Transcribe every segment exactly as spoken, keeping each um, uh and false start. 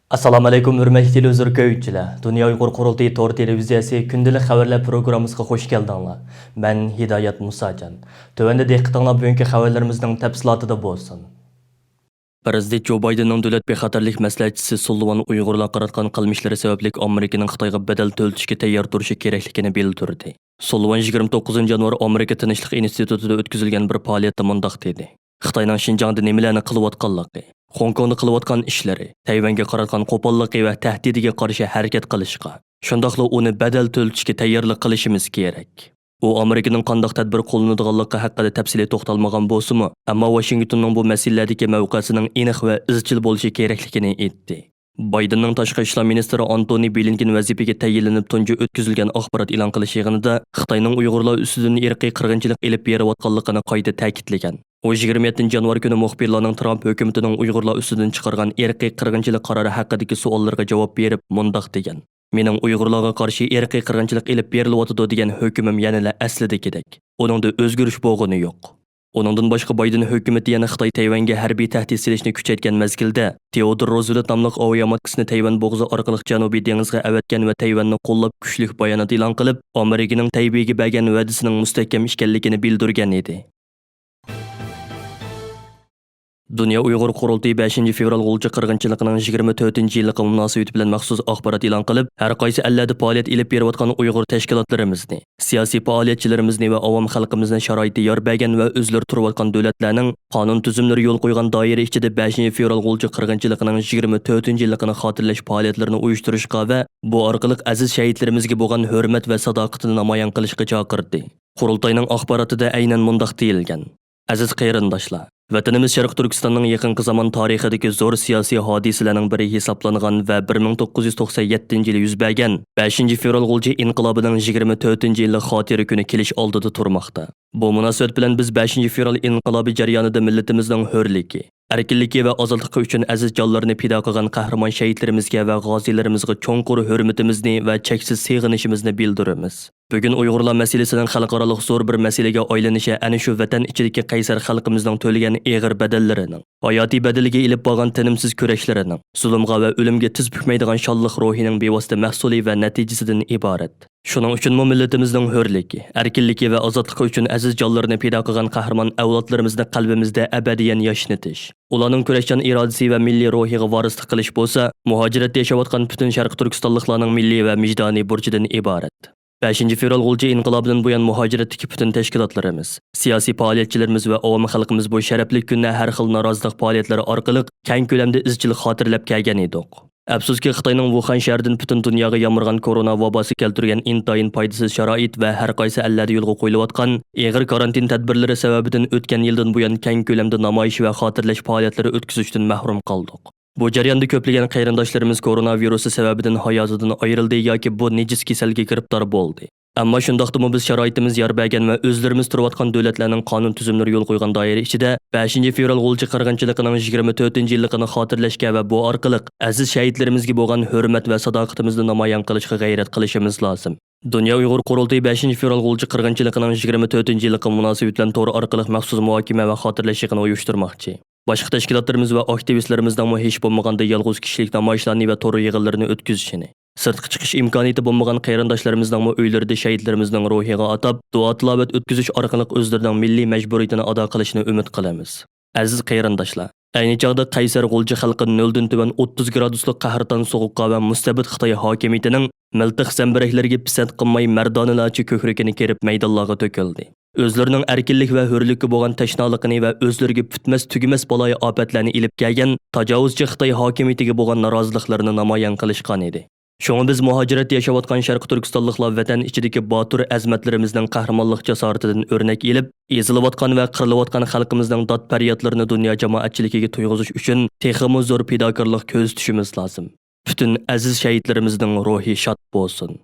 ئەسسالامۇئەلەيكۇم، ھۆرمەتلىك تېلېۋىزور كۆرگۈچىلەر! دۇنيا ئۇيغۇر قۇرۇلتىيى تور تېلېۋىزىيەسى كۈندىلىك خەۋەرلەر پروگراممىسىغا خۇش كەلدىڭلار. مەن ھىدايەت مۇساجان. تۆۋەندە دىققىتىڭلار بۈگۈنكى خەۋەرلىرىمىزنىڭ تەپسىلاتىدا بولسۇن. پىرېزىدېنت جو بايدېننىڭ دۆلەت بىخەتەرلىك مەسلىھەتچىسى سۇللىۋان ئۇيغۇرلارغا قاراتقان قىلمىشلىرى سەۋەبلىك ئامېرىكىنىڭ خىتايغا بەدەل تۆلىتىشكە تەييار تۇرۇشى كېرەكلىكىنى بىلدۈردى. سۇللىۋان يىگىرمە توققۇزىنچى يانۋار ئامېرىكا تىنچلىق ئىنستىتۇتىدا ئۆتكۈزۈلگەن بىر پائالىيەتتە مۇنداق دېدى: خىتاينىڭ شىنجاڭدا نېمىلەرنى قىلىۋاتقانلىقى، خوڭكوڭدا قىلىۋاتقان ئىشلىرى، تەيۋەنگە قاراتقان قوپاللىقى ۋە تەھدىتىگە قارشى ھەرىكەت قىلىشقا، شۇنداقلا ئۇنى بەدەل تۆلىتىشكە تەييارلىق قىلىشىمىز كېرەك. ئۇ ئامېرىكىنىڭ قانداق تەدبىر قوللىنىدىغانلىقى ھەققىدە تەپسىلىي توختالمىغان بولسىمۇ، ئەمما ۋاشىنگتوننىڭ بۇ مەسىلىلەردىكى مەۋقەسىنىڭ ئېنىق ۋە ئىزچىل بولۇشى كېرەكلىكىنى ئېيتتى. بايدېننىڭ تاشقى ئىشلار مىنىستىرى ئانتونى بلىنكېن ۋەزىپىگە تەيىنلىنىپ تۇنجى ئۆتكۈزۈلگەن ئاخبارات ئېلان قىلىش يىغىنىدا خىتاينىڭ ئۇيغۇرلار ئۈستىدىن ئىرقىي قىرغىنچىلىق ئېلىپ بېرىۋاتقانلىقىنى قايتا تەكىتلىگەن. ئۇ يىگىرمە يەتتىنچى يانۋار كۈنى مۇخبىرلارنىڭ ترامپ ھۆكۈمىتىنىڭ ئۇيغۇرلار ئۈستىدىن چىقارغان ئىرقىي قىرغىنچىلىق قارارى ھەققىدىكى سوئاللىرىغا جاۋاب بېرىپ مۇنداق دېگەن: مېنىڭ ئۇيغۇرلارغا قارشى ئىرقىي قىرغىنچىلىق ئېلىپ بېرىلىۋاتىدۇ دېگەن ھۆكۈمۈم يەنىلا ئەسلىدىكىدەك. ئۇنىڭدا ئۆزگىرىش بولغىنى يوق. ئۇنىڭدىن باشقا، بايدېن ھۆكۈمىتى يەنە خىتاي تەيۋەنگە ھەربىي تەھدىت سېلىشنى كۈچەيتكەن مەزگىلدە، تېئودور روزۋېلت ناملىق ئاۋىياماتكىسىنى تەيۋەن بوغۇزى ئارقىلىق جەنۇبىي دېڭىزغا ئەۋەتكەن ۋە تەيۋەننى قوللاپ كۈچلۈك بايانات ئېلان قىلىپ، ئامېرىكىنىڭ تەيبېيگە بەرگەن ۋەدىسىنىڭ مۇستەھكەم ئىكەنلىكىنى بىلدۈرگەن ئىدى. دۇنيا ئۇيغۇر قۇرۇلتىيى بەشىنچى فېۋرال غۇلجا قىرغىنچىلىقىنىڭ يىگىرمە تۆتىنچى يىللىقى مۇناسىۋىتى بىلەن مەخسۇس ئاخبارات ئېلان قىلىپ، ھەر قايسى ئەللەردە پائالىيەت ئېلىپ بېرىۋاتقان ئۇيغۇر تەشكىلاتلىرىمىزنى، سىياسىي پائالىيەتچىلىرىمىزنى ۋە ئاۋام خەلقىمىزنى شارائىتى يار بەرگەن ۋە ئۆزلىرى تۇرۇۋاتقان دۆلەتلەرنىڭ قانۇن تۈزۈملىرى يول قويغان دائىرە ئىچىدە بەشىنچى فېۋرال غۇلجا قىرغىنچىلىقىنىڭ يىگىرمە تۆتىنچى يىللىقىنى خاتىرىلەش پائالىيەتلىرىنى ئۇيۇشتۇرۇشقا ۋە بۇ ئارقىلىق ئەزىز شەھىدلىرىمىزگە بولغان ھۆرمەت ۋە ساداقىتىنى نامايان قىلىشقا چاقىردى. قۇرۇلتاينىڭ ئاخباراتىدا ئەينەن مۇنداق دېيىلگەن: ئەزىز قېرىنداشلار! ۋەتىنىمىز شەرقىي تۈركىستاننىڭ يېقىنقى زامان تارىخىدىكى زور سىياسىي ھادىسىلەرنىڭ بىرى ھېسابلانغان ۋە بىر مىڭ توققۇز يۈز توقسان يەتتىنچى يىلى يۈز بەرگەن بەشىنچى فېۋرال غۇلجا ئىنقىلابىنىڭ يىگىرمە تۆتىنچى يىللىق خاتىرە كۈنى كېلىش ئالدىدا تۇرماقتا. بۇ مۇناسىۋەت بىلەن بىز بەشىنچى فېۋرال ئىنقىلابى جەريانىدا مىللىتىمىزنىڭ ھۆرلۈكى، ئەركىنلىكى ۋە ئازادلىقى ئۈچۈن ئەزىز جانلىرىنى پىدا قىلغان قەھرىمان شەھىدلىرىمىزگە ۋە غازىيلىرىمىزغا چوڭقۇر ھۆرمىتىمىزنى ۋە چەكسىز سېغىنىشىمىزنى بىلدۈرىمىز. بۈگۈن ئۇيغۇرلار مەسىلىسىنىڭ خەلقئارالىق زور بىر مەسىلىگە ئايلىنىشى ئەنە شۇ ۋەتەن ئىچىدىكى قەيسەر خەلقىمىزنىڭ تۆلىگەن ئېغىر بەدەللىرىنىڭ، ھاياتىي بەدىلىگە ئېلىپ بارغان تىنىمسىز كۈرەشلىرىنىڭ، زۇلۇمغا ۋە ئۆلۈمگە تىز پۈكمەيدىغان شانلىق روھىنىڭ بىۋاسىتە مەھسۇلى ۋە نەتىجىسىدىن ئىبارەت. شۇنىڭ ئۈچۈنمۇ مىللىتىمىزنىڭ ھۆرلۈكى، ئەركىنلىكى ۋە ئازادلىقى ئۈچۈن ئەزىز جانلىرىنى پىدا قىلغان قەھرىمان ئەۋلادلىرىمىزنى قەلبىمىزدە ئەبەدىيەن ياشنىتىش، ئۇلارنىڭ كۈرەشچان ئىرادىسى ۋە مىللىي روھىغا ۋارىسلىق قىلىش بولسا، مۇھاجىرەتتە ياشاۋاتقان پۈتۈن شەرقىي تۈركىستانلىقلارنىڭ مىللىي ۋە ۋىجدانىي بۇرچىدىن ئىبارەت. بەشىنچى فېۋرال غۇلجا ئىنقىلابىدىن بۇيان، مۇھاجىرەتتىكى پۈتۈن تەشكىلاتلىرىمىز، سىياسىي پائالىيەتچىلىرىمىز ۋە ئاۋام خەلقىمىز بۇ شەرەپلىك كۈننى ھەر خىل نارازىلىق پائالىيەتلىرى ئارقىلىق كەڭ كۆلەمدە ئىزچىل خاتىرىلەپ كەلگەن ئىدۇق. ئەپسۇسكى، خىتاينىڭ ۋۇخەن شەھىرىدىن پۈتۈن دۇنياغا يامرىغان كورونا ۋاباسى كەلتۈرگەن ئىنتايىن پايدىسىز شارائىت ۋە ھەر قايسى ئەللەردە يولغا قويۇلۇۋاتقان ئېغىر كارانتىن تەدبىرلىرى سەۋەبىدىن ئۆتكەن يىلدىن بۇيان كەڭ كۆلەمدە نامايىش ۋە خاتىرىلەش پائالىيەتلىرى ئۆتكۈزۈشتىن مەھرۇم قالدۇق. بۇ جەرياندا كۆپلىگەن قېرىنداشلىرىمىز كورونا ۋىرۇسى سەۋەبىدىن ھاياتىدىن ئايرىلدى ياكى بۇ نىجىس كېسەلگە گىرىپتار بولدى. ئەمما شۇنداقتىمۇ بىز شارائىتىمىز يار بەرگەن ۋە ئۆزلىرىمىز تۇرۇۋاتقان دۆلەتلەرنىڭ قانۇن تۈزۈملىرى يول قويغان دائىرە ئىچىدە بەشىنچى فېۋرال غۇلجا قىرغىنچىلىقىنىڭ يىگىرمە تۆتىنچى يىللىقىنى خاتىرىلەشكە ۋە بۇ ئارقىلىق ئەزىز شەھىدلىرىمىزگە بولغان ھۆرمەت ۋە ساداقىتىمىزنى نامايان قىلىشقا غەيرەت قىلىشىمىز لازىم. دۇنيا ئۇيغۇر قۇرۇلتىيى بەشىنچى فېۋرال غۇلجا قىرغىنچىلىقىنىڭ يىگىرمە تۆتىنچى يىللىقى مۇناسىۋىتى بىلەن تور ئارقىلىق مەخسۇس مۇھاكىمە ۋە خاتىرىلەش يىغىنى ئۇيۇشتۇرماقچى. باشقا تەشكىلاتلىرىمىز ۋە ئاكتىۋىستلىرىمىزنىڭمۇ ھېچ بولمىغاندا يالغۇز كىشىلىك نامايىشلارنى ۋە تور يىغىنلىرىنى ئۆتكۈزۈشىنى، سىرتقا چىقىش ئىمكانىيىتى بولمىغان قېرىنداشلىرىمىزنىڭمۇ ئۆيلىرىدە شەھىدلىرىمىزنىڭ روھىغا ئاتاپ، دۇئا-تىلاۋەت ئۆتكۈزۈش ئارقىلىق ئۆزلىرىنىڭ مىللىي مەجبۇرىيىتىنى ئادا قىلىشىنى ئۈمىد قىلىمىز. ئەزىز قېرىنداشلار، ئەينى چاغدا قەيسەر غۇلجا خەلقى نۆلدىن تۆۋەن ئوتتۇز گرادۇسلۇق قەھرىتان سوغۇققا ۋە مۇستەبىت خىتاي ھاكىمىيىتىنىڭ مىلتىق زەمبىرەكلىرىگە پىسەنت قىلماي، مەردانىلەرچە كۆكرىكىنى كېرىپ مەيدانلارغا تۆكۈلدى. ئۆزلىرىنىڭ ئەركىنلىك ۋە ھۆرلۈككە بولغان تەشنالىقىنى ۋە ئۆزلىرىگە پۈتمەس-تۈگىمەس بالايىئاپەتلەرنى ئېلىپ كەلگەن تاجاۋۇزچى خىتاي ھاكىمىيىتىگە بولغان نارازىلىقلىرىنى نامايان قىلىشقان ئىدى. شۇڭا بىز مۇھاجىرەتتە ياشاۋاتقان شەرقىي تۈركىستانلىقلار ۋەتەن ئىچىدىكى باتۇر ئەزىمەتلىرىمىزنىڭ قەھرىمانلىق جاسارىتىدىن ئۆرنەك ئېلىپ، ئېزىلىۋاتقان ۋە قىرىلىۋاتقان خەلقىمىزنىڭ داد-پەريادلىرىنى دۇنيا جامائەتچىلىكىگە تۇيغۇزۇش ئۈچۈن تېخىمۇ زور پىداكارلىق كۆرسىتىشىمىز لازىم. پۈتۈن ئەزىز شەھىدلىرىمىزنىڭ روھى شاد بولسۇن!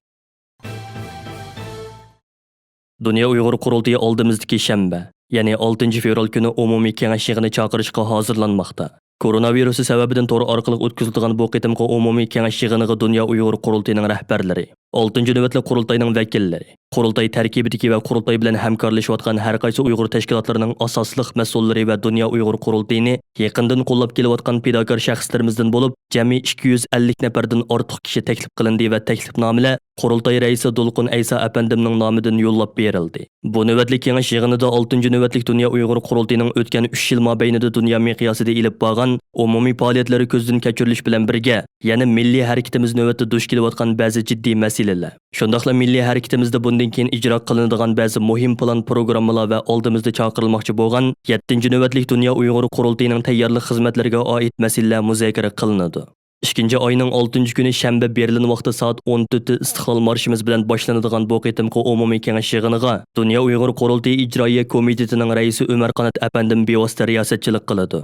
دۇنيا ئۇيغۇر قۇرۇلتىيى ئالدىمىزدىكى شەنبە، يەنى ئالتىنچى فېۋرال كۈنى ئومۇمىي كېڭەش يىغىنى چاقىرىشقا ھازىرلانماقتا. كورونا ۋىرۇسى سەۋەبىدىن تور ئارقىلىق ئۆتكۈزۈلىدىغان بۇ قېتىمقى ئومۇمىي كېڭەش يىغىنىغا دۇنيا ئۇيغۇر قۇرۇلتىيىنىڭ رەھبەرلىرى، ئالتىنچى نۆۋەتلىك قۇرۇلتاينىڭ ۋەكىللىرى، قۇرۇلتاي تەركىبىدىكى ۋە قۇرۇلتاي بىلەن ھەمكارلىشىۋاتقان ھەر قايسى ئۇيغۇر تەشكىلاتلىرىنىڭ ئاساسلىق مەسئۇللىرى ۋە دۇنيا ئۇيغۇر قۇرۇلتىيىنى يېقىندىن قوللاپ كېلىۋاتقان پىداكار شەخسلىرىمىزدىن بولۇپ، جەمئىي ئىككى يۈز ئەللىك نەپەردىن ئارتۇق كىشى تەكلىپ قىلىندى ۋە تەكلىپنامىلەر قۇرۇلتاي رەئىسى دولقۇن ئەيسا ئەپەندىمنىڭ نامىدىن يوللاپ بېرىلدى. بۇ نۆۋەتلىك كېڭەش يىغىنىدا ئالتىنچى نۆۋەتلىك دۇنيا ئۇيغۇر قۇرۇلتىيىنىڭ ئۆتكەن ئۈچ يىل مابەينىدە دۇنيا مىقياسىدا ئېلىپ بارغان ئومۇمىي پائالىيەتلىرى كۆزدىن كەچۈرۈلۈش بىلەن بىرگە، يەنە مىللىي ھەرىكىتىمىز نۆۋەتتە دۇچ كېلىۋاتقان بەزى جىددىي مەسىلىلەر، شۇنداقلا مىللىي ھەرىكىتىمىزدە بۇندىن كېيىن ئىجرا قىلىنىدىغان بەزى مۇھىم پىلان پروگراممىلار ۋە ئالدىمىزدا چاقىرىلماقچى بولغان يەتتىنچى نۆۋەتلىك دۇنيا ئۇيغۇر قۇرۇلتىيىنىڭ تەييارلىق خىزمەتلىرىگە ئائىت مەسىلىلەر مۇزاكىرە قىلىنىدۇ. ئىككىنچى ئاينىڭ ئالتىنچى كۈنى شەنبە بېرلىن ۋاقتى سائەت ئون تۆتتە ئىستىقلال مارشىمىز بىلەن باشلىنىدىغان بۇ قېتىمقى ئومۇمىي كېڭەش يىغىنىغا دۇنيا ئۇيغۇر قۇرۇلتىيى ئىجرائىيە كومىتېتىنىڭ رەئىسى ئۆمەر قانات ئەپەندىم بىۋاسىتە رىياسەتچىلىك قىلىدۇ.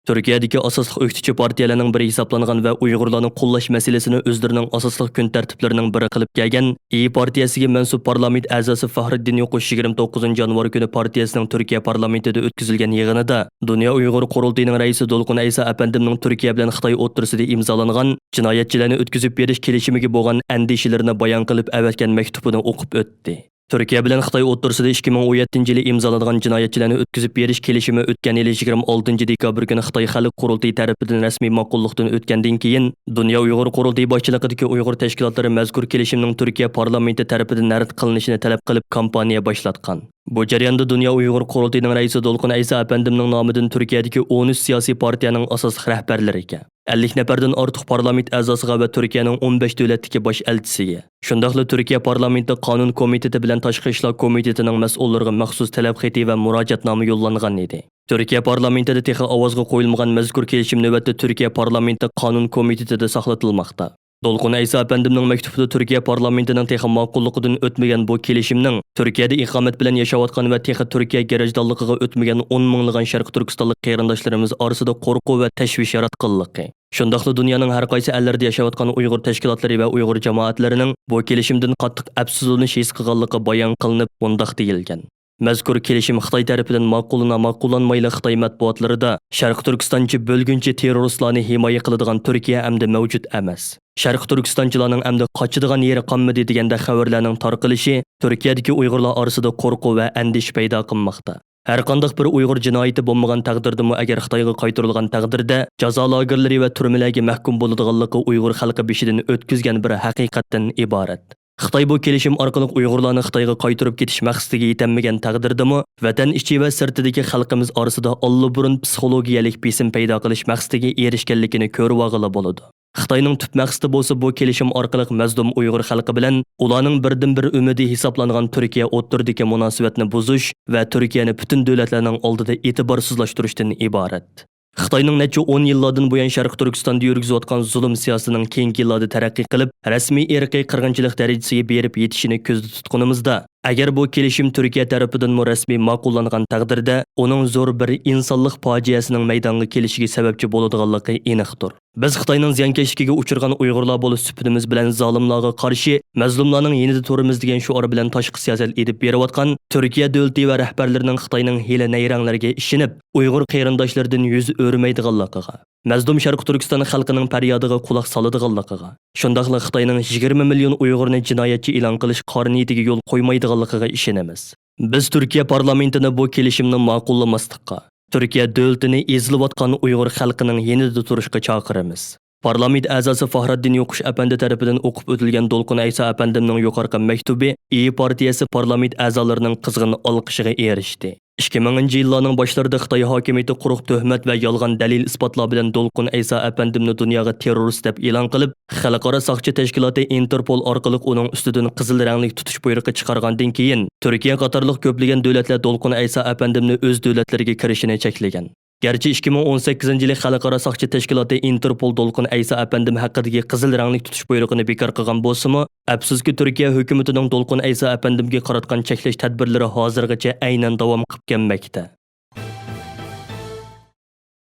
تۈركىيەدىكى ئاساسلىق ئۆكتىچى پارتىيەلەرنىڭ بىرى ھېسابلانغان ۋە ئۇيغۇرلارنى قوللاش مەسىلىسىنى ئۆزلىرىنىڭ ئاساسلىق كۈن تەرتىپلىرىنىڭ بىرى قىلىپ كەلگەن ئىيى پارتىيەسىگە مەنسۇپ پارلامېنت ئەزاسى فاھرىددىن يوقۇش يىگىرمە توققۇزىنچى يانۋار كۈنى پارتىيەسىنىڭ تۈركىيە پارلامېنتىدا ئۆتكۈزۈلگەن يىغىنىدا دۇنيا ئۇيغۇر قۇرۇلتىيىنىڭ رەئىسى دولقۇن ئەيسا ئەپەندىمنىڭ تۈركىيە بىلەن خىتاي ئوتتۇرىسىدا ئىمزالانغان جىنايەتچىلەرنى ئۆتكۈزۈپ بېرىش كېلىشىمىگە بولغان ئەندىشىلىرىنى بايان قىلىپ ئەۋەتكەن مەكتۇبىنى ئوقۇپ ئۆتتى. تۈركىيە بىلەن خىتاي ئوتتۇرىسىدا ئىككى مىڭ ئون يەتتىنچى يىلى ئىمزالانغان جىنايەتچىلەرنى ئۆتكۈزۈپ بېرىش كېلىشىمى ئۆتكەن يىلى يىگىرمە ئالتىنچى دېكابىر كۈنى خىتاي خەلق قۇرۇلتىيى تەرىپىدىن رەسمىي ماقۇللۇقتىن ئۆتكەندىن كېيىن، دۇنيا ئۇيغۇر قۇرۇلتىيى باشچىلىقىدىكى ئۇيغۇر تەشكىلاتلىرى مەزكۇر كېلىشىمنىڭ تۈركىيە پارلامېنتى تەرىپىدىن رەت قىلىنىشىنى تەلەپ قىلىپ كامپانىيە باشلاتقان. بۇ جەرياندا دۇنيا ئۇيغۇر قۇرۇلتىيىنىڭ رەئىسى دولقۇن ئەيسا ئەپەندىمنىڭ نامىدىن تۈركىيەدىكى ئون ئۈچ سىياسىي پارتىيەنىڭ ئاساسلىق رەھبەرلىرىگە، ئەللىك نەپەردىن ئارتۇق پارلامېنت ئەزاسىغا ۋە تۈركىيەنىڭ ئون بەش دۆلەتتىكى باش ئەلچىسىگە، شۇنداقلا تۈركىيە پارلامېنتى قانۇن كومىتېتى بىلەن تاشقى ئىشلار كومىتېتىنىڭ مەسئۇللىرىغا مەخسۇس تەلەپ خېتى ۋە مۇراجىئەتنامە يوللانغان ئىدى. تۈركىيە پارلامېنتىدا تېخى ئاۋازغا قويۇلمىغان مەزكۇر كېلىشىم نۆۋەتتە تۈركىيە پارلامېنتى قانۇن كومىتېتىدا ساقلىتىلماقتا. دولقۇن ئەيسا ئەپەندىمنىڭ مەكتۇبىدا تۈركىيە پارلامېنتىنىڭ تېخى ماقۇللۇقىدىن ئۆتمىگەن بۇ كېلىشىمنىڭ تۈركىيەدە ئىقامەت بىلەن ياشاۋاتقان ۋە تېخى تۈركىيە گېرەجدانلىقىغا ئۆتمىگەن ئون مىڭلىغان شەرقىي تۈركىستانلىق قېرىنداشلىرىمىز ئارىسىدا قورقۇ ۋە تەشۋىش ياراتقانلىقى، شۇنداقلا دۇنيانىڭ ھەر قايسى ئەللىرىدە ياشاۋاتقان ئۇيغۇر تەشكىلاتلىرى ۋە ئۇيغۇر جامائەتلىرىنىڭ بۇ كېلىشىمدىن قاتتىق ئەپسۇسلىنىش ھېس قىلغانلىقى بايان قىلىنىپ، مۇنداق دېيىلگەن: مەزكۇر كېلىشىم خىتاي تەرىپىدىن ماقۇللىنا ماقۇللانمايلا خىتاي مەتبۇئاتلىرىدا شەرقىي تۈركىستانچى بۆلگۈنچى تېررورىستلارنى ھىمايە قىلىدىغان تۈركىيە ئەمدى مەۋجۇت ئەمەس، شەرقىي تۈركىستانچىلارنىڭ ئەمدى قاچىدىغان يېرى قالمىدى دېگەندەك خەۋەرلەرنىڭ تارقىلىشى تۈركىيەدىكى ئۇيغۇرلار ئارىسىدا قورقۇ ۋە ئەندىشە پەيدا قىلماقتا. ھەرقانداق بىر ئۇيغۇر جىنايىتى بولمىغان تەقدىردىمۇ، ئەگەر خىتايغا قايتۇرۇلغان تەقدىردە، جازا لاگېرلىرى ۋە تۈرمىلەرگە مەھكۇم بولىدىغانلىقى ئۇيغۇر خەلقى بېشىدىن ئۆتكۈزگەن بىر ھەقىقەتتىن ئىبارەت. خىتاي بۇ كېلىشىم ئارقىلىق ئۇيغۇرلارنى خىتايغا قايتۇرۇپ كېتىش مەقسىتىگە يېتەلمىگەن تەقدىردىمۇ، ۋەتەن ئىچى ۋە سىرتىدىكى خەلقىمىز ئارىسىدا ئاللىبۇرۇن پسىخولوگىيەلىك بېسىم پەيدا قىلىش مەقسىتىگە ئېرىشكەنلىكىنى كۆرۈۋالغىلى بولىدۇ. خىتاينىڭ تۈپ مەقسىتى بولسا بۇ كېلىشىم ئارقىلىق مەزلۇم ئۇيغۇر خەلقى بىلەن ئۇلارنىڭ بىردىنبىر ئۈمىدى ھېسابلانغان تۈركىيە ئوتتۇرىدىكى مۇناسىۋەتنى بۇزۇش ۋە تۈركىيەنى پۈتۈن دۆلەتلەرنىڭ ئالدىدا ئېتىبارسىزلاشتۇرۇشتىن ئىبارەت. خىتاينىڭ نەچچە ئون يىللاردىن بۇيان شەرقىي تۈركىستاندا يۈرگۈزۈۋاتقان زۇلۇم سىياسىتىنىڭ كېيىنكى يىللاردا تەرەققىي قىلىپ، رەسمىي ئىرقىي قىرغىنچىلىق دەرىجىسىگە بېرىپ يېتىشىنى كۆزدە تۇتقىنىمىزدا، ئەگەر بۇ كېلىشىم تۈركىيە تەرىپىدىنمۇ رەسمىي ماقۇللانغان تەقدىردە، ئۇنىڭ زور بىر ئىنسانلىق پاجىئەسىنىڭ مەيدانغا كېلىشىگە سەۋەبچى بولىدىغانلىقى ئېنىقتۇر. بىز خىتاينىڭ زىيانكەشلىكىگە ئۇچرىغان ئۇيغۇرلار بولۇش سۈپىتىمىز بىلەن زالىملارغا قارشى مەزلۇملارنىڭ يېنىدا تۇرىمىز دېگەن شوئار بىلەن تاشقى سىياسەت ئېلىپ بېرىۋاتقان تۈركىيە دۆلىتى ۋە رەھبەرلىرىنىڭ خىتاينىڭ ھىيلە-نەيرەڭلىرىگە ئىشىنىپ، ئۇيغۇر قېرىنداشلىرىدىن يۈز ئۆرۈمەيدىغانلىقىغا، مەزلۇم شەرقىي تۈركىستان خەلقىنىڭ پەريادىغا قۇلاق سالىدىغانلىقىغا، شۇنداقلا خىتاينىڭ يىگىرمە مىليون ئۇيغۇرنى جىنايەتچى ئېلان قىلىش قارا نىيىتىگە يول قويمايدىغانلىقىغا ئىشىنىمىز. بىز تۈركىيە پارلامېنتىنى بۇ كېلىشىمنى ماقۇللىماسلىققا، تۈركىيە دۆلىتىنى ئېزىلىۋاتقان ئۇيغۇر خەلقىنىڭ يېنىدا تۇرۇشقا چاقىرىمىز. پارلامېنت ئەزاسى فاھرەددىن يوقۇش ئەپەندى تەرىپىدىن ئوقۇپ ئۆتۈلگەن دولقۇن ئەيسا ئەپەندىمنىڭ يۇقىرىقى مەكتۇبى ئىيى پارتىيەسى پارلامېنت ئەزالىرىنىڭ قىزغىن ئالقىشىغا ئېرىشتى. ئىككى مىڭىنچى يىللارنىڭ باشلىرىدا خىتاي ھاكىمىيىتى قۇرۇق تۆھمەت ۋە يالغان دەلىل-ئىسپاتلار بىلەن دولقۇن ئەيسا ئەپەندىمنى دۇنياغا تېررورىست دەپ ئېلان قىلىپ، خەلقئارا ساقچى تەشكىلاتى ئىنتېرپول ئارقىلىق ئۇنىڭ ئۈستىدىن قىزىل رەڭلىك تۇتۇش بۇيرۇقى چىقارغاندىن كېيىن، تۈركىيە قاتارلىق كۆپلىگەن دۆلەتلەر دولقۇن ئەيسا ئەپەندىمنى ئۆز دۆلەتلىرىگە كىرىشىنى چەكلىگەن. گەرچە ئىككى مىڭ ئون سەككىزىنچى يىلى خەلقئارا ساقچى تەشكىلاتى ئىنتېرپول دولقۇن ئەيسا ئەپەندىم ھەققىدىكى قىزىل رەڭلىك تۇتۇش بۇيرۇقىنى بىكار قىلغان بولسىمۇ، ئەپسۇسكى، تۈركىيە ھۆكۈمىتىنىڭ دولقۇن ئەيسا ئەپەندىمگە قاراتقان چەكلەش تەدبىرلىرى ھازىرغىچە ئەينەن داۋام قىلىپ كەلمەكتە.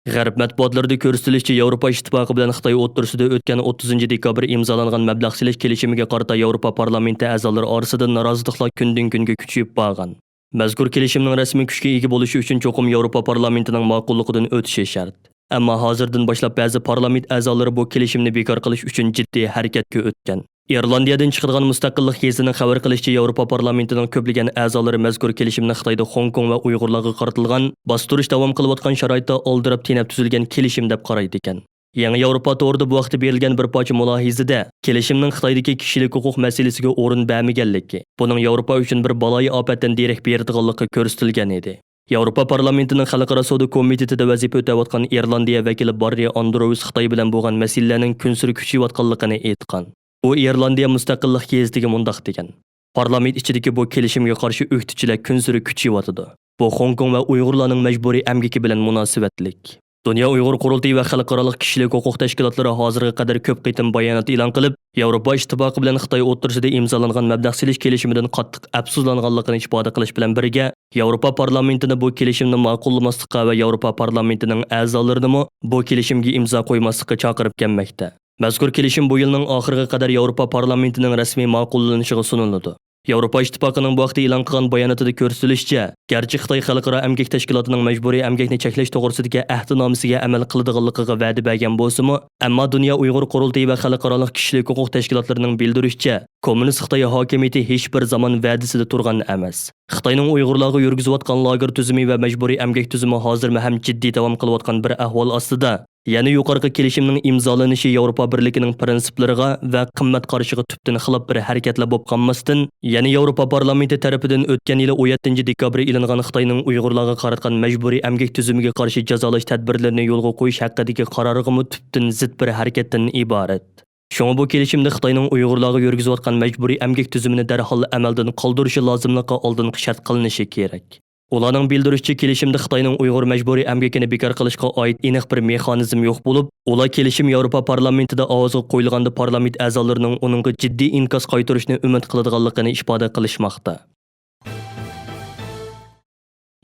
غەرب مەتبۇئاتلىرىدا كۆرسىتىلىشىچە، ياۋروپا ئىتتىپاقى بىلەن خىتاي ئوتتۇرىسىدا ئۆتكەن ئوتتۇزىنچى دېكابىر ئىمزالانغان مەبلەغ سېلىش كېلىشىمىگە قارىتا ياۋروپا پارلامېنتى ئەزالىرى ئارىسىدا نارازىلىقلار كۈندىن-كۈنگە كۈچىيىپ بارغان. مەزكۇر كېلىشىمنىڭ رەسمىي كۈچكە ئىگە بولۇشى ئۈچۈن چوقۇم ياۋروپا پارلامېنتىنىڭ ماقۇللۇقىدىن ئۆتۈشى شەرت. ئەمما ھازىردىن باشلاپ بەزى پارلامېنت ئەزالىرى بۇ كېلىشىمنى بىكار قىلىش ئۈچۈن جىددىي ھەرىكەتكە ئۆتكەن. ئىرلاندىيەدىن چىقىدىغان مۇستەقىللىق گېزىتىنىڭ خەۋەر قىلىشىچە، ياۋروپا پارلامېنتىنىڭ كۆپلىگەن ئەزالىرى مەزكۇر كېلىشىمنى خىتايدا خوڭكوڭ ۋە ئۇيغۇرلارغا قارىتىلغان باستۇرۇش داۋام قىلىۋاتقان شارائىتتا ئالدىراپ تېنەپ تۈزۈلگەن كېلىشىم دەپ قارايدىكەن. يېڭى ياۋروپا تورىدا بۇ ھەقتە بېرىلگەن بىر پارچە مۇلاھىزىدە، كېلىشىمنىڭ خىتايدىكى كىشىلىك ھوقۇق مەسىلىسىگە ئورۇن بەرمىگەنلىكى، بۇنىڭ ياۋروپا ئۈچۈن بىر بالايىئاپەتتىن دېرەك بېرىدىغانلىقى كۆرسىتىلگەن ئىدى. ياۋروپا پارلامېنتىنىڭ خەلقئارا سودا كومىتېتىدا ۋەزىپە ئۆتەۋاتقان ئىرلاندىيە ۋەكىلى باررى ئاندروۋس خىتاي بىلەن بولغان مەسىلىلەرنىڭ كۈنسېرى كۈچىيىۋاتقانلىقىنى ئېيتقان. ئۇ ئىرلاندىيە مۇستەقىللىق گېزىتىگە مۇنداق دېگەن: پارلامېنت ئىچىدىكى بۇ كېلىشىمگە قارشى ئۆكتىچىلەر كۈنسېرى كۈچىيىۋاتىدۇ. بۇ خوڭكوڭ ۋە ئۇيغۇرلارنىڭ مەجبۇرىي ئەمگىكى بىلەن مۇناسىۋەتلىك. دۇنيا ئۇيغۇر قۇرۇلتىيى ۋە خەلقئارالىق كىشىلىك ھوقۇق تەشكىلاتلىرى ھازىرغا قەدەر كۆپ قېتىم بايانات ئېلان قىلىپ، ياۋروپا ئىتتىپاقى بىلەن خىتاي ئوتتۇرىسىدا ئىمزالانغان مەبلەغ سېلىش كېلىشىمىدىن قاتتىق ئەپسۇسلانغانلىقىنى ئىپادە قىلىش بىلەن بىرگە، ياۋروپا پارلامېنتىنى بۇ كېلىشىمنى ماقۇللىماسلىققا ۋە ياۋروپا پارلامېنتىنىڭ ئەزالىرىنىمۇ بۇ كېلىشىمگە ئىمزا قويماسلىققا چاقىرىپ كەلمەكتە. مەزكۇر كېلىشىم بۇ يىلنىڭ ئاخىرىغا قەدەر ياۋروپا پارلامېنتىنىڭ رەسمىي ماقۇللىنىشىغا سۇنۇلىدۇ. ياۋروپا ئىتتىپاقىنىڭ بۇ ھەقتە ئېلان قىلغان باياناتىدا كۆرسىتىلىشىچە، گەرچە خىتاي خەلقئارا ئەمگەك تەشكىلاتىنىڭ مەجبۇرىي ئەمگەكنى چەكلەش توغرىسىدىكى ئەھدىنامىسىگە ئەمەل قىلىدىغانلىقىغا ۋەدە بەرگەن بولسىمۇ، ئەمما دۇنيا ئۇيغۇر قۇرۇلتىيى ۋە خەلقئارالىق كىشىلىك ھوقۇق تەشكىلاتلىرىنىڭ بىلدۈرۈشىچە، كوممۇنىست خىتاي ھاكىمىيىتى ھېچبىر زامان ۋەدىسىدە تۇرغان ئەمەس. خىتاينىڭ ئۇيغۇرلارغا يۈرگۈزۈۋاتقان لاگېر تۈزۈمى ۋە مەجبۇرىي ئەمگەك تۈزۈمى ھازىرمۇ ھەم جىددىي داۋام قىلىۋاتقان بىر ئەھۋال ئاستىدا، يەنە يۇقىرىقى كېلىشىمنىڭ ئىمزالىنىشى ياۋروپا بىرلىكىنىڭ پىرىنسىپلىرىغا ۋە قىممەت قارىشىغا تۈپتىن خىلاپ بىر ھەرىكەتلا بولۇپ قالماستىن، يەنە ياۋروپا پارلامېنتى تەرىپىدىن ئۆتكەن يىلى ئون يەتتىنچى دېكابىر ئېلىنغان خىتاينىڭ ئۇيغۇرلارغا قاراتقان مەجبۇرىي ئەمگەك تۈزۈمىگە قارشى جازالاش تەدبىرلىرىنى يولغا قويۇش ھەققىدىكى قارارغىمۇ تۈپتىن زىت بىر ھەرىكەتتىن ئىبارەت. شۇڭا بۇ كېلىشىمدە خىتاينىڭ ئۇيغۇرلارغا يۈرگۈزۈۋاتقان مەجبۇرىي ئەمگەك تۈزۈمىنى دەرھال ئەمەلدىن قالدۇرۇشى لازىملىقى ئالدىنقى شەرت قىلىنىشى كېرەك. ئۇلارنىڭ بىلدۈرۈشىچە، كېلىشىمدە خىتاينىڭ ئۇيغۇر مەجبۇرىي ئەمگىكىنى بىكار قىلىشقا ئائىت ئېنىق بىر مېخانىزم يوق بولۇپ، ئۇلار كېلىشىم ياۋروپا پارلامېنتىدا ئاۋازغا قويۇلغاندا پارلامېنت ئەزالىرىنىڭ ئۇنىڭغا جىددىي ئىنكاس قايتۇرۇشنى ئۈمىد قىلىدىغانلىقىنى ئىپادە قىلىشماقتا.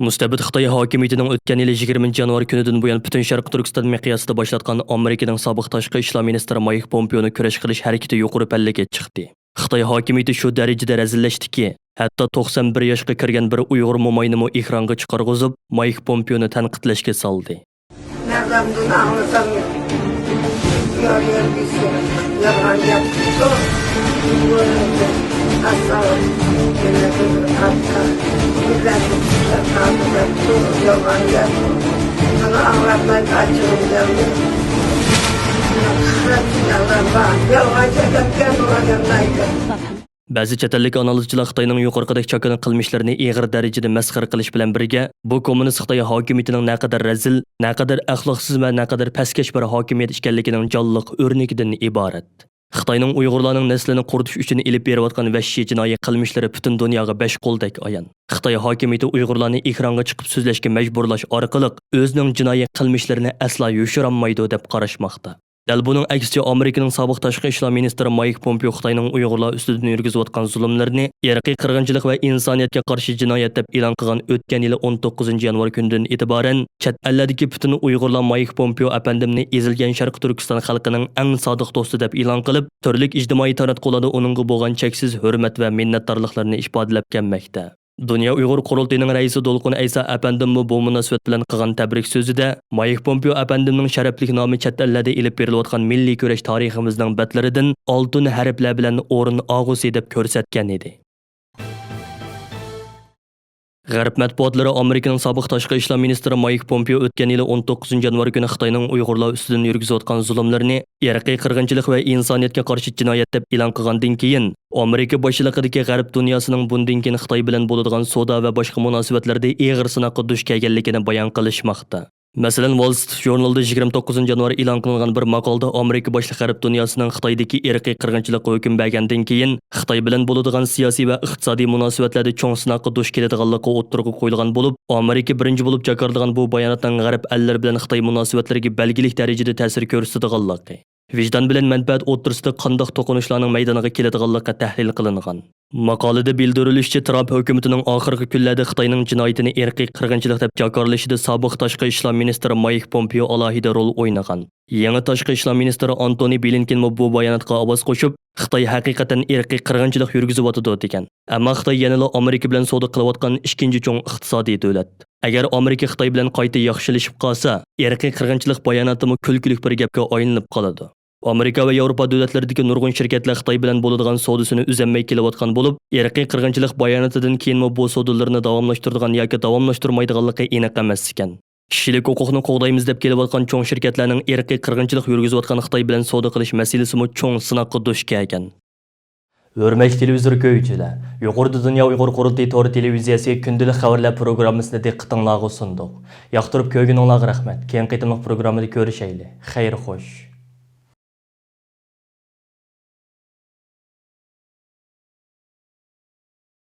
مۇستەبىت خىتاي ھاكىمىيىتىنىڭ ئۆتكەن يىلى يىگىرمىنچى يانۋار كۈنىدىن بۇيان پۈتۈن شەرقىي تۈركىستان مىقياسىدا باشلاتقان ئامېرىكىنىڭ سابىق تاشقى ئىشلار مىنىستىرى مايك پومپېونى كۈرەش قىلىش ھەرىكىتى يۇقىرى پەللىگە چىقتى. خىتاي ھاكىمىيىتى شۇ دەرىجىدە رەزىللەشتىكى، ھەتتا توقسان بىر ياشقا كىرگەن بىر ئۇيغۇر موماينىمۇ ئېكرانغا چىقارغۇزۇپ، مايك پومپېونى تەنقىدلەشكە سالدى. نەدەمدىن ئاڭلىسام، يار يار بىزگە يالغان گەپ قىپتۇ. ئەسسالام. يەنە بىر ئاتقا مىللەتنى چىقارغان دەپتۇ. يالغان گەپ. مانا ئاڭلاتماي ئاچچىقىم كەلدى. يالغان گەپ. يالغان گەپ. بەزى چەت ئەللىك ئانالىزچىلار خىتاينىڭ يۇقىرىقىدەك چاكىنا قىلمىشلىرىنى ئېغىر دەرىجىدە مەسخىرە قىلىش بىلەن بىرگە، بۇ كوممۇنىست خىتاي ھاكىمىيىتىنىڭ نەقەدەر رەزىل، نەقەدەر ئەخلاقسىز ۋە نەقەدەر پەسكەش بىر ھاكىمىيەت ئىكەنلىكىنىڭ جانلىق ئۆرنىكىدىن ئىبارەت. خىتاينىڭ ئۇيغۇرلارنىڭ نەسلىنى قۇرۇتۇش ئۈچۈن ئېلىپ بېرىۋاتقان ۋەھشىي جىنايى قىلمىشلىرى پۈتۈن دۇنياغا بەش قولدەك ئايان. خىتاي ھاكىمىيىتى ئۇيغۇرلارنى ئېكرانغا چىقىپ سۆزلەشكە مەجبۇرلاش ئارقىلىق ئۆزىنىڭ جىنايى قىلمىشلىرىنى ئەسلا يوشۇرالمايدۇ دەپ قاراشماقتا. دەل بۇنىڭ ئەكسىچە، ئامېرىكىنىڭ سابىق تاشقى ئىشلار مىنىستىرى مايك پومپېئو خىتاينىڭ ئۇيغۇرلار ئۈستىدىن يۈرگۈزۈۋاتقان زۇلۇملىرىنى ئىرقىي قىرغىنچىلىق ۋە ئىنسانىيەتكە قارشى جىنايەت دەپ ئېلان قىلغان ئۆتكەن يىلى ئون توققۇزىنچى يانۋار كۈنىدىن ئېتىبارەن، چەت ئەللەردىكى پۈتۈن ئۇيغۇرلار مايك پومپېئو ئەپەندىمنى ئېزىلگەن شەرقىي تۈركىستان خەلقىنىڭ ئەڭ سادىق دوستى دەپ ئېلان قىلىپ، تۈرلۈك ئىجتىمائىي تاراتقۇلاردا ئۇنىڭغا بولغان چەكسىز ھۆرمەت ۋە مىننەتدارلىقلىرىنى ئىپادىلەپ كەلمەكتە. دۇنيا ئۇيغۇر قۇرۇلتىيىنىڭ رەئىسى دولقۇن ئەيسا ئەپەندىممۇ بۇ مۇناسىۋەت بىلەن قىلغان تەبرىك سۆزىدە، مايك پومپېئو ئەپەندىمنىڭ شەرەپلىك نامى چەت ئەللەردە ئېلىپ بېرىلىۋاتقان مىللىي كۈرەش تارىخىمىزنىڭ بەتلىرىدىن ئالتۇن ھەرپلەر بىلەن ئورۇن ئالغۇسى دەپ كۆرسەتكەن ئىدى. غەرب مەتبۇئاتلىرى ئامېرىكىنىڭ سابىق تاشقى ئىشلار مىنىستىرى مايك پومپېئو ئۆتكەن يىلى ئون توققۇزىنچى يانۋار كۈنى خىتاينىڭ ئۇيغۇرلار ئۈستىدىن يۈرگۈزۈۋاتقان زۇلۇملىرىنى ئىرقىي قىرغىنچىلىق ۋە ئىنسانىيەتكە قارشى جىنايەت دەپ ئېلان قىلغاندىن كېيىن، ئامېرىكا باشچىلىقىدىكى غەرب دۇنياسىنىڭ بۇندىن كېيىن خىتاي بىلەن بولىدىغان سودا ۋە باشقا مۇناسىۋەتلەردە ئېغىر سىناققا دۇچ كەلگەنلىكىنى بايان قىلىشماقتا. مەسىلەن، ۋال سترىت ژۇرنىلىدا يىگىرمە توققۇزىنچى يانۋار ئېلان قىلىنغان بىر ماقالىدە ئامېرىكا باشلىق غەرب دۇنياسىنىڭ خىتايدىكى ئىرقىي قىرغىنچىلىققا ھۆكۈم بەرگەندىن كېيىن، خىتاي بىلەن بولىدىغان سىياسىي ۋە ئىقتىسادىي مۇناسىۋەتلەردە چوڭ سىناققا دۇچ كېلىدىغانلىقى ئوتتۇرىغا قويۇلغان بولۇپ، ئامېرىكا بىرىنچى بولۇپ جاكارلىغان بۇ باياناتنىڭ غەرب ئەللىرى بىلەن خىتاي مۇناسىۋەتلىرىگە بەلگىلىك دەرىجىدە تەسىر كۆرسىتىدىغانلىقى، ۋىجدان بىلەن مەنپەئەت ئوتتۇرىسىدا قانداق توقۇنۇشلارنىڭ مەيدانغا كېلىدىغانلىقى تەھلىل قىلىنغان. ماقالىدە بىلدۈرۈلۈشىچە، ترامپ ھۆكۈمىتىنىڭ ئاخىرقى كۈنلەردە خىتاينىڭ جىنايىتىنى ئىرقىي قىرغىنچىلىق دەپ جاكارلىشىدا سابىق تاشقى ئىشلار مىنىستىرى مايك پومپېئو ئالاھىدە رول ئوينىغان. يېڭى تاشقى ئىشلار مىنىستىرى ئانتونى بلىنكېنمۇ بۇ باياناتقا ئاۋاز قوشۇپ، خىتاي ھەقىقەتەن ئىرقىي قىرغىنچىلىق يۈرگۈزۈۋاتىدۇ، دېگەن. ئەمما خىتاي يەنىلا ئامېرىكا بىلەن سودا قىلىۋاتقان ئىككىنچى چوڭ ئىقتىسادىي دۆلەت. ئەگەر ئامېرىكا خىتاي بىلەن قايتا ياخشىلىشىپ قالسا، ئىرقىي قىرغىنچىلىق باياناتىمۇ كۈلكىلىك بىر گەپكە ئايلىنىپ قالىدۇ. ئامېرىكا ۋە ياۋروپا دۆلەتلىرىدىكى نۇرغۇن شىركەتلەر خىتاي بىلەن بولىدىغان سودىسىنى ئۈزەلمەي كېلىۋاتقان بولۇپ، ئىرقىي قىرغىنچىلىق باياناتىدىن كېيىنمۇ بۇ سودىلىرىنى داۋاملاشتۇرىدىغان ياكى داۋاملاشتۇرمايدىغانلىقى ئېنىق ئەمەس ئىكەن. كىشىلىك ھوقۇقنى قوغدايمىز دەپ كېلىۋاتقان چوڭ شىركەتلەرنىڭ ئىرقىي قىرغىنچىلىق يۈرگۈزۈۋاتقان خىتاي بىلەن سودا قىلىش مەسىلىسىمۇ چوڭ سىناققا دۇچ كەلگەن. ھۆرمەتلىك تېلېۋىزور كۆرگۈچىلەر، يۇقىرىدا دۇنيا ئۇيغۇر قۇرۇلتىيى تور تېلېۋىزىيەسى كۈندىلىك خەۋەرلەر پروگراممىسىنى دىققىتىڭلارغا سۇندۇق. ياقتۇرۇپ كۆرگىنىڭلارغا رەھمەت. كېيىنكى قېتىملىق پروگراممىدا كۆرۈشەيلى. خەير خوش.